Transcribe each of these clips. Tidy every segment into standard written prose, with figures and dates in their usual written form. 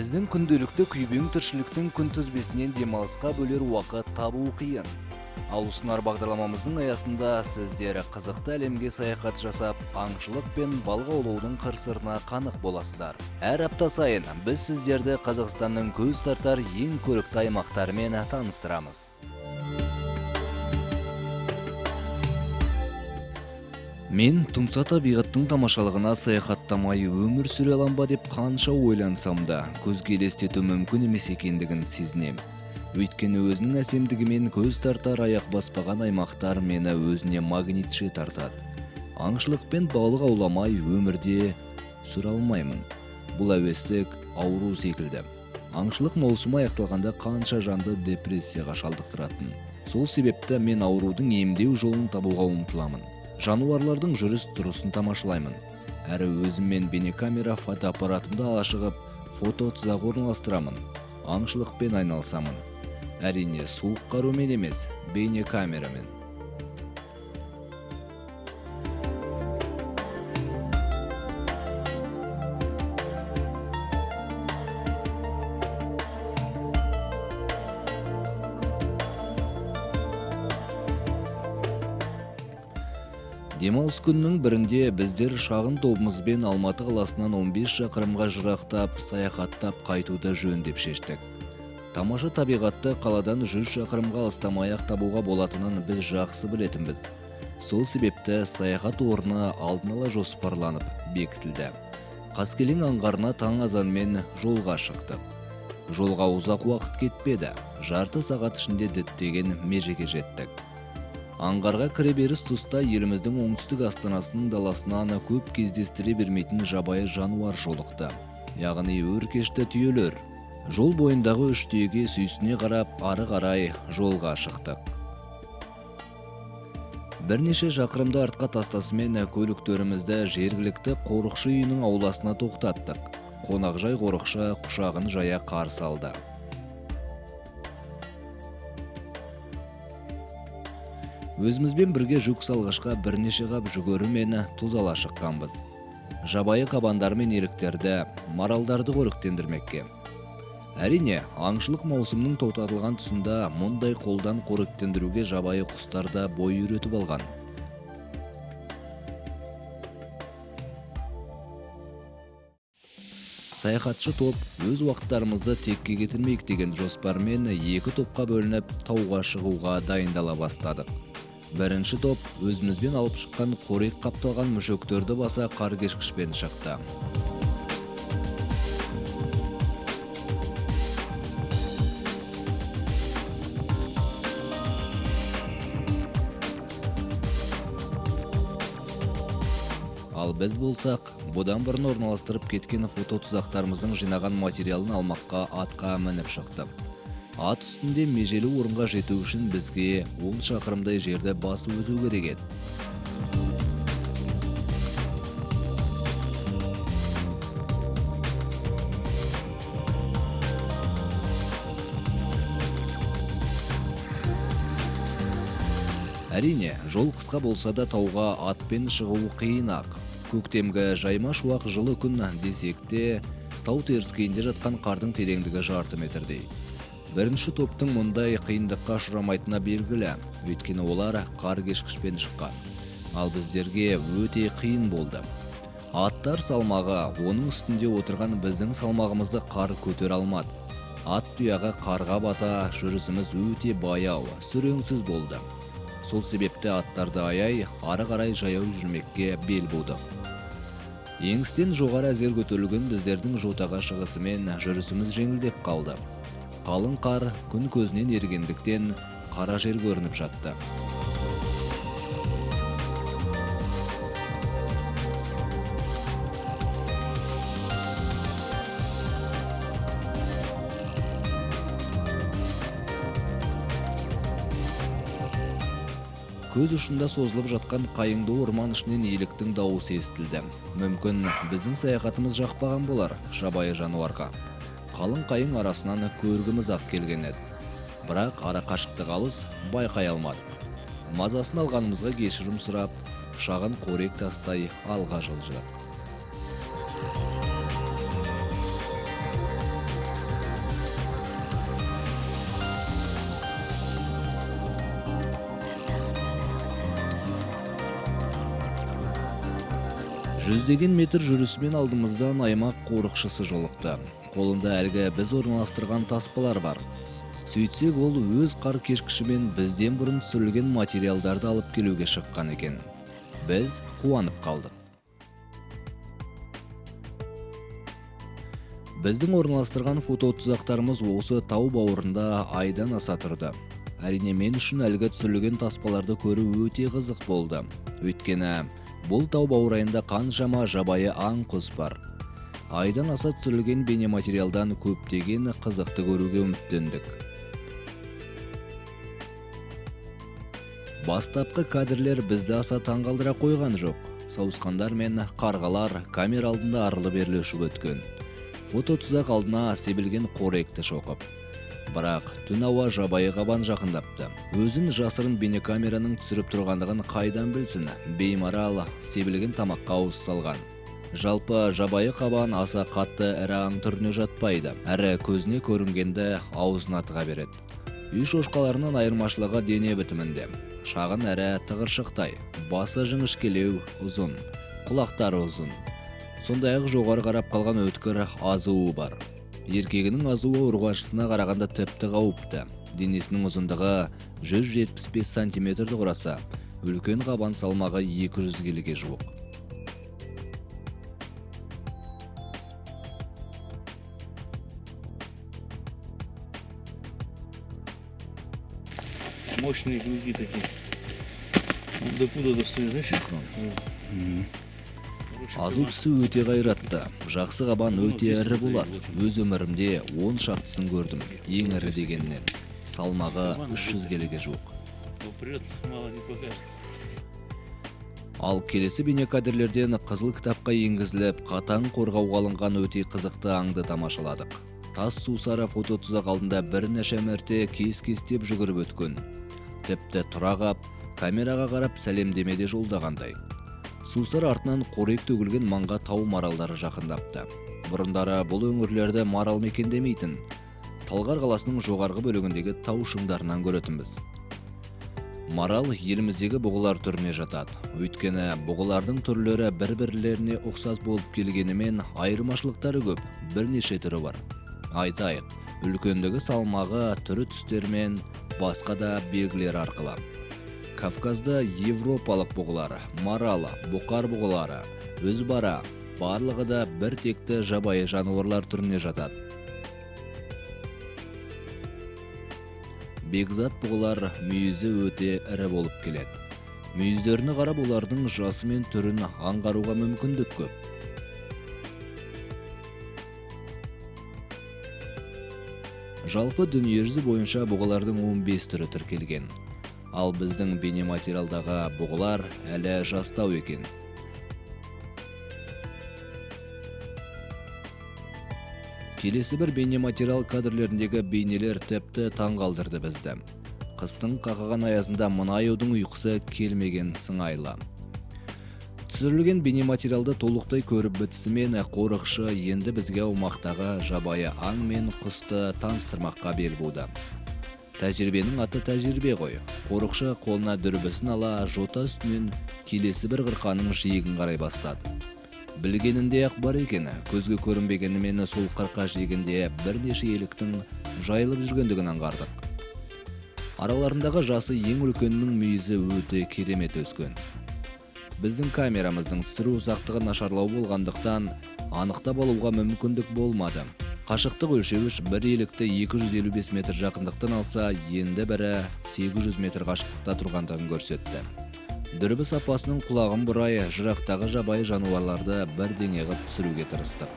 Біздің күнделікті күйбең тіршіліктің күнтізбесінен демалысқа бөлер уақыт табу қиын. Ал ұсынар бағдарламамыздың аясында сіздер қызықты әлемге саяхат жасап, аңшылық пен балық аулаудың қыр-сырына қанық боласыздар. Әр апта сайын біз сіздерді Қазақстанның көз тартар ең көрікті аймақтарымен таныстырамыз. Мен тұмса табиғаттың тамашалығына саяхаттамай өмір сүре алам ба деп қанша ойлансам да, көзге елестету мүмкін емес екендігін сезінем. Өйткені өзінің әсемдігімен көз тартар аяқ баспаған аймақтар мені өзіне магнитше тартады. Аңшылық пен балық ауламай өмірде сүре алмаймын. Бұл әуестік ауру секілді. Аңшылық маусымы аяқталғанда қанша жанды депрессияға шалдықтыратын. Сол себепті мен аурудың емдеу жолын табуға ұмтыламын. Жануарлардың жүріс-тұрысын тамашалаймын. Әрі өзіммен бейнекамера, фотоаппаратымды ала шығып, фото тұзақ орналастырамын. Аңшылықпен айналысамын. Әрине, суық қарумен емес, бейнекамерамен. Демалыс күнінің бірінде біздер шағын тобымызбен Алматы қаласынан 15 шақырымға жырақтап, саяхаттап қайтуды жөн деп шештік. Тамаша табиғатты қаладан 100 шақырымға алыстамай-ақ табуға болатынын біз жақсы білетінбіз. Сол себепті саяхат орны алдын ала жоспарланып бекітілді. Қаскелең аңғарына таң азанмен жолға шықтық. Жолға ұзақ уақыт кетпеді. Жарты сағат ішінде діттеген межеге жеттік. Аңғарға кіреберіс тұста еліміздің оңтүстік астанасының даласынан көп кездестіре бермейтін жабайы жануар жолықты. Яғни өркешті түйелер. Жол бойындағы үш түйеге сүйсіне қарап, ары қарай жолға шықтық. Бірнеше шақырымды артқа тастасымен көліктерімізді жергілікті қорықшы үйінің ауласына тоқтаттық. Қонақжай қорықшы құшағын жая қарсы алды. Өзімізбен бірге жүк салғышқа бірнеше қап жүгері мен тұз ала шыққанбыз. Жабайы қабандар мен еліктерді, маралдарды қоректендірмекке. Әрине, аңшылық маусымның тоқтатылған тұсында мұндай қолдан қоректендіруге жабайы құстар да бой үйретіп алған. Саяхатшы топ өз уақыттарымызды текке кетірмейік деген жоспармен екі топқа бөлініп, тауға шығуға дайындала бастадық. Бірінші топ өзімізбен алып шыққан қорек қапталған мүшөктерді баса қар кешкішпен шықты. Ал біз болсақ, бұдан бұрын орналастырып кеткен фототұзақтарымыздың жинаған материалын алмаққа атқа мініп шықтық. Ат үстінде межелі орынға жету үшін бізге 10 шақырымдай жерді басып өту керек еді. Әрине, жол қысқа болса да тауға атпен шығу қиын-ақ. Көктемгі жайма шуақ жылы күн десек те, тау теріскейінде жатқан қардың тереңдігі жарты метрдей. Бірінші топтың мұндай қиындыққа ұшырамайтыны белгілі, өйткені олар қар кешкішпен шыққан. Ал біздерге өте қиын болды. Аттар салмағы, оның үстінде отырған біздің салмағымызды қар көтере алмады. Ат тұяғы қарға бата, жүрісіміз өте баяу, сүреңсіз болды. Сол себепті аттарды аяй, ары қарай жаяу жүрмекке бел будық. Еңістен жоғары әзер көтерілген біздердің жотаға шығысымен жүрісіміз жеңілдеп қалды. Қалың қар күн көзінен ергендіктен қара жер көрініп жатты. Көз ұшында созылып жатқан қайыңды орман ішінен еліктің дауысы естілді. Мүмкін біздің саяхатымыз жақпаған болар жабайы жануарға. Қалың қайың арасынан көргіміз ақ келген еді. Бірақ ара қашықтық алыс, байқай алмадық. Мазасын алғанымызға кешірім сұрап, шағын қорек тастай алға жылжыдық. Жүздеген метр жүрісімен алдымыздан аймақ қорықшысы жолықты. Қолында әлгі біз орналастырған таспалар бар. Сөйтсек, ол өз қар кешкішімен бізден бұрын түсірілген материалдарды алып келуге шыққан екен. Біз қуанып қалдық. Біздің орналастырған фототұзақтарымыз осы тау бауырында айдан аса тұрды. Әрине, мен үшін әлгі түсірілген таспаларды көру өте қызық болды. Өйткені бұл тау баурайында қаншама жабайы аң құс бар. Айдан аса түсірілген бейнематериалдан көптеген қызықты көруге үміттендік. Бастапқы кадрлер бізді аса таңғалдыра қойған жоқ. Сауысқандар мен қарғалар камера алдында арылы-берлі ұшып өткен. Фототұзақ алдына себілген қоректі шоқып. Бірақ түн ауа жабайы қабан жақындапты. Өзін жасырын бейнекамераның түсіріп тұрғандығын қайдан білсін, беймарал себілген тамаққа ауыз салған. Жалпы жабайы қабан аса қатты ірі аң түріне жатпайды, әрі көзіне көрінгенді аузына тыға береді. Үй шошқаларынан айырмашылығы дене бітімінде. Шағын әрі тығыршықтай, басы жіңішкелеу, ұзын, құлақтары ұзын. Сондай-ақ жоғары қарап қалған өткір азуы бар. Еркегінің азуы ұрғашысына қарағанда тіпті қауіпті. Денесінің ұзындығы 175 сантиметрді құраса, үлкен қабан салмағы 200 келіге жуық. Мощные клыки такие. До куда достают, знаешь? Азу тісі өте қайратты. Жақсы қабан өте ірі болады. Өз өмірімде 10 шақтысын көрдім. Ең ірі дегеннен. Салмағы 300 келіге жуық. Ал келесі бейнекадрлерден қызыл кітапқа енгізіліп, қатаң қорғауға алынған өте қызықты аңды тамашаладық. Тас сусары фототұзақ алдында бірнеше мәрте кес-кестеп жүгіріп өткен. Тіпті тұра қап, камераға қарап сәлемдеме де жолдағандай. Сусар артынан қорек төгілген маңға тау маралдары жақындапты. Бұрындары бұл өңірлерді марал мекендемейтін. Талғар қаласының жоғарғы бөлігіндегі тау шыңдарынан көретінбіз. Марал еліміздегі бұғылар түріне жатады. Өйткені бұғылардың түрлері бір-бірлеріне ұқсас болып келгенімен айырмашылықтары көп, бірнеше түрі бар. Айтайық, үлкендігі, салмағы, түрі түстермен, басқа да белгілер арқылы. Кавказда европалық бұғылар, марал, бұқар бұғылары, өзбара, барлығы да бір текті жабайы жануарлар түріне жатады. Бекзат бұғылар мүйізі өте ірі болып келеді. Мүйіздеріне қарап олардың жасы мен түрін аңғаруға мүмкіндік көп. Жалпы дүниежүзі бойынша бұғылардың 15 түрі тіркелген. Ал біздің бейнематериалдағы бұғылар әлі жастау екен. Келесі бір бейнематериал кадрлеріндегі бейнелер тіпті таңғалдырды бізді. Қыстың қақаған аязында мына аюдың ұйқысы келмеген сыңайлы. Түсірілген бейнематериалды толықтай көріп бітісімен қорықшы енді бізге аумақтағы жабайы аң мен құсты таныстырмаққа бел буды. Тәжірибенің аты тәжірибе ғой. Қорықшы қолына дүрбісін ала жота үстінен келесі бір қырқаның жиегін қарай бастады. Білгенінде-ақ бар екен, көзге көрінбегенімен сол қырқа жиегінде бірнеше еліктің жайылып жүргендігін аңғардық. Араларындағы жасы ең үлкенінің мүйізі өте керемет өскен. Біздің камерамыздың түсіру ұзақтығы нашарлау болғандықтан анықтап алуға мүмкіндік болмады. Қашықтық өлшеуіш бір елікті 255 метр жақындықтан алса, енді бірі 800 метр қашықтықта тұрғандығын көрсетті. Дүрбі сапасының құлағын бұрай, жырақтағы жабайы жануарларды бірдеңе қып түсіруге тырыстық.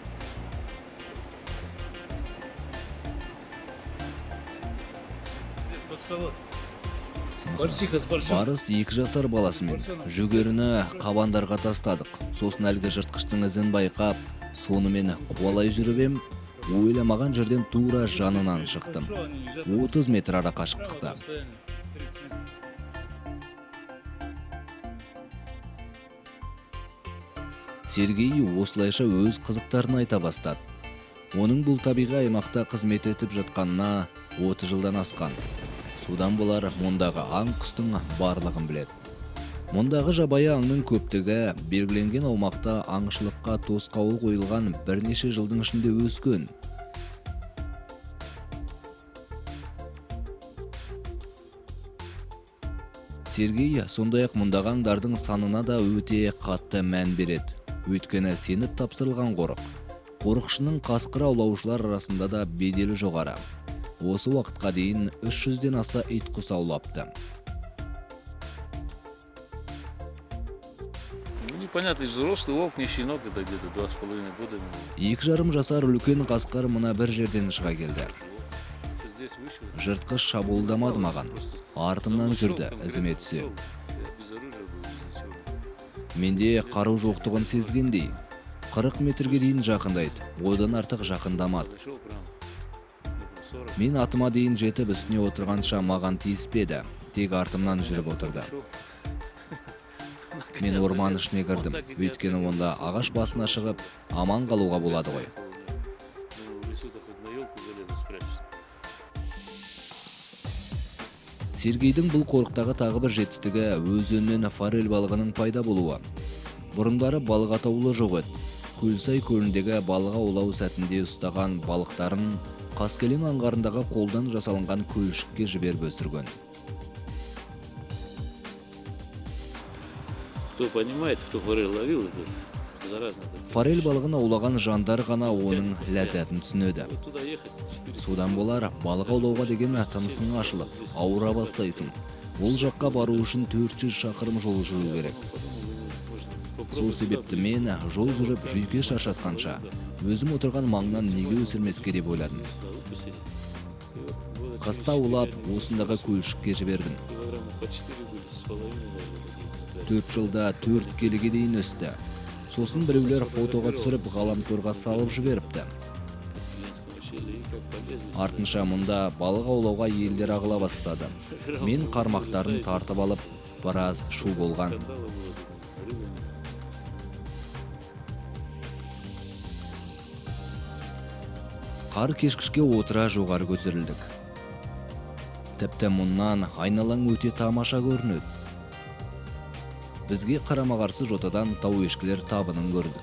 Барыс 2 жасар баласымен жүгеріні қабандарға тастадық. Сосын әлгі жыртқыштың ізін байқап, сонымен қуалай жүріп ем, ойламаған жерден тура жанынан шықтым. 30 метр ара қашықтықта. Сергей осылайша өз қызықтарын айта бастады. Оның бұл табиғи аймақта қызмет етіп жатқанына 30 жылдан асқан. Содан болар мұндағы аң құстың барлығын біледі. Мұндағы жабайы аңның көптігі белгіленген аумақта аңшылыққа тосқауыл қойылған бірнеше жылдың ішінде өскен. Сергей сондай-ақ мұндағы аңдардың санына да өте қатты мән береді. Өйткені сеніп тапсырылған қорық. Қорықшының қасқыр аулаушылар арасында да беделі жоғары. Осы уақытқа дейін 300-ден аса ит құс аулапты. Ну, непонятно, взрослый волк, не щенок, это где-то 2,5 года ему. 2,5 жасар үлкен қасқыр мына бір жерден шыға келді. Здесь выше. Жыртқыш шабуылдамады маған. Артымнан жүрді, ізіме түсе. Я без оружия был, без ничего. Менде қару жоқтығын сезгендей. 40 метрге дейін жақындайды, одан артық жақындамады. Подошел прям метров 40. Мен атыма дейін жетіп үстіне отырғанша маған тиіспеді, тек артымнан жүріп отырды. Мен орман ішіне кірдім, өйткені онда ағаш басына шығып, аман қалуға болады ғой. Ну, в лесу-то хоть на елку залезу, спрячешься. Сергейдің бұл қорықтағы тағы бір жетістігі өзеннен форель балығының пайда болуы. Бұрындары балық атаулы жоқ еді. Көлсай көліндегі балық аулау сәтінде ұстаған балықтарын Қаскелең аңғарындағы қолдан жасалынған көлшікке жіберіп өсірген. Кто понимает, кто форель ловил, это заразно. Форель балығын аулаған жандар ғана оның ләззатын түсінеді. Вот туда ехать 400 Содан болар, балық аулауға деген тынысың ашылып, ауыра бастайсың. Ол жаққа бару үшін 400 шақырым жол жүру керек. Сол себепті мен жол жүріп жүйке шаршатқанша, өзім отырған маңнан неге өсірмеске деп ойладым. Қыста аулап, осындағы көлшікке жібердім. 4 жылда 4 келіге дейін өсті. Сосын біреулер фотоға түсіріп ғаламторға салып жіберіпті. Артынша мұнда балық аулауға елдер ағыла бастады. Мен қармақтарын тартып алып, біраз шу болған. Қар кешкішке отыра жоғары көтерілдік. Тіпті мұннан айналаң өте тамаша көрінеді. Бізге қарама-қарсы жотадан тау ешкілер табынын көрдік.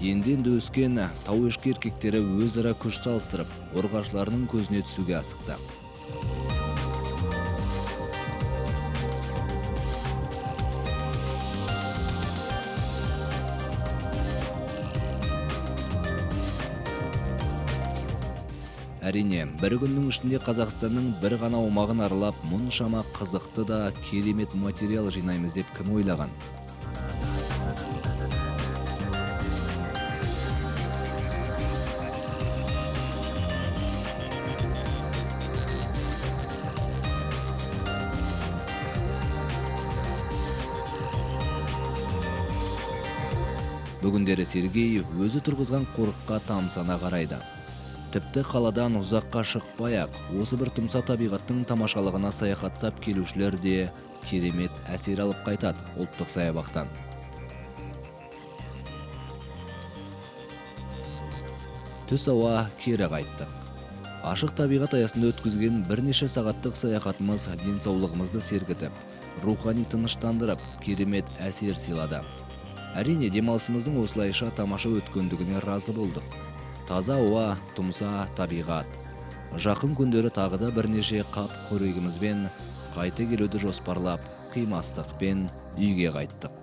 Енді-енді өскен тау ешкі еркектері өзара күш салыстырып, ұрғашыларының көзіне түсуге асықты. Әрине, бір күннің ішінде Қазақстанның бір ғана аумағын аралап, мұншама қызықты да керемет материал жинаймыз деп кім ойлаған? Бүгіндері Сергей өзі тұрғызған қорыққа тамсана қарайды. Тіпті қаладан ұзаққа шықпай-ақ, осы бір тұмса табиғаттың тамашалығына саяхаттап келушілер де керемет әсер алып қайтады ұлттық саябақтан. Түс ауа кері қайттық. Ашық табиғат аясында өткізген бірнеше сағаттық саяхатымыз денсаулығымызды сергітіп, рухани тыныштандырып, керемет әсер сыйлады. Әрине, демалысымыздың осылайша тамаша өткендігіне разы болдық. Таза ауа, тұмса табиғат. Жақын күндері тағы да бірнеше қап қорегімізбен қайта келуді жоспарлап, қимастықпен үйге қайттық.